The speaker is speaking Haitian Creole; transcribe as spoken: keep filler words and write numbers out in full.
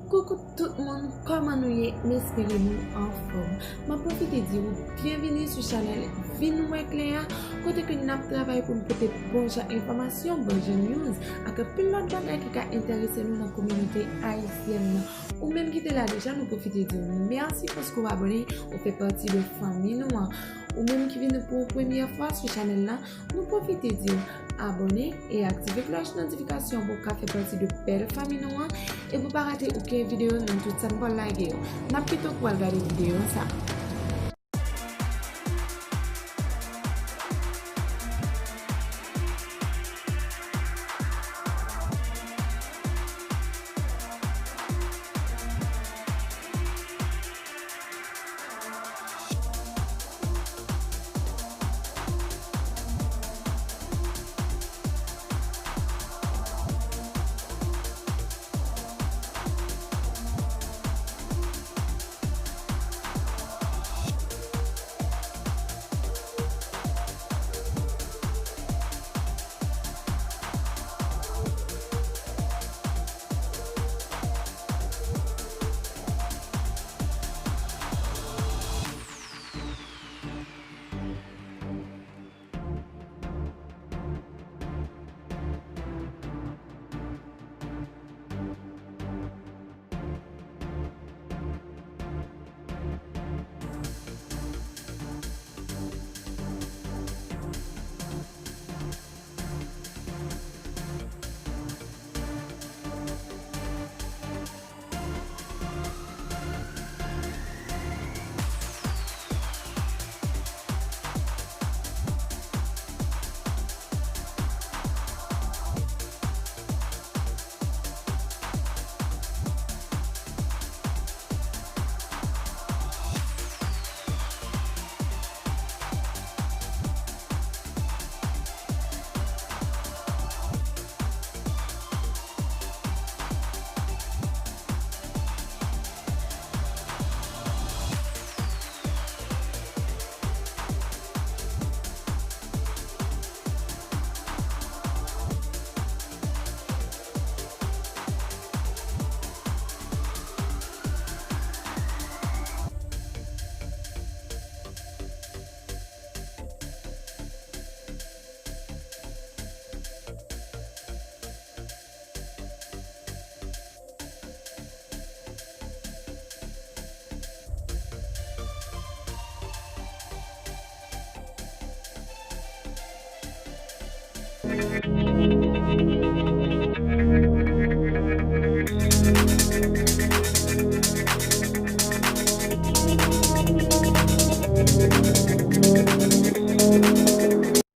Koukou tout moun, kòman nou ye? M espere nou anfòm. M ap pwofite di w byenvini sou chanèl Vin Wè Klè a, kote ke n ap travay pou n pote bon jan enfòmasyon, bon jan news, ak anpil lòt bagay ki ka enterese nou nan kominote ayisyèn nan. Ou menm ki te la deja, nou pwofite di w mèsi paske w abòne, ou fè pati de fanmi nou an. Ou menm ki vin pou premyè fwa sou chanèl la, nou pwofite di w abòne e aktive klòch notifikasyon pou w ka fè pati de bèl fanmi nou an e pou w pa rate okenn videyo nan tout sa n pral lage yo. N ap kite w pou w al gade videyo sa.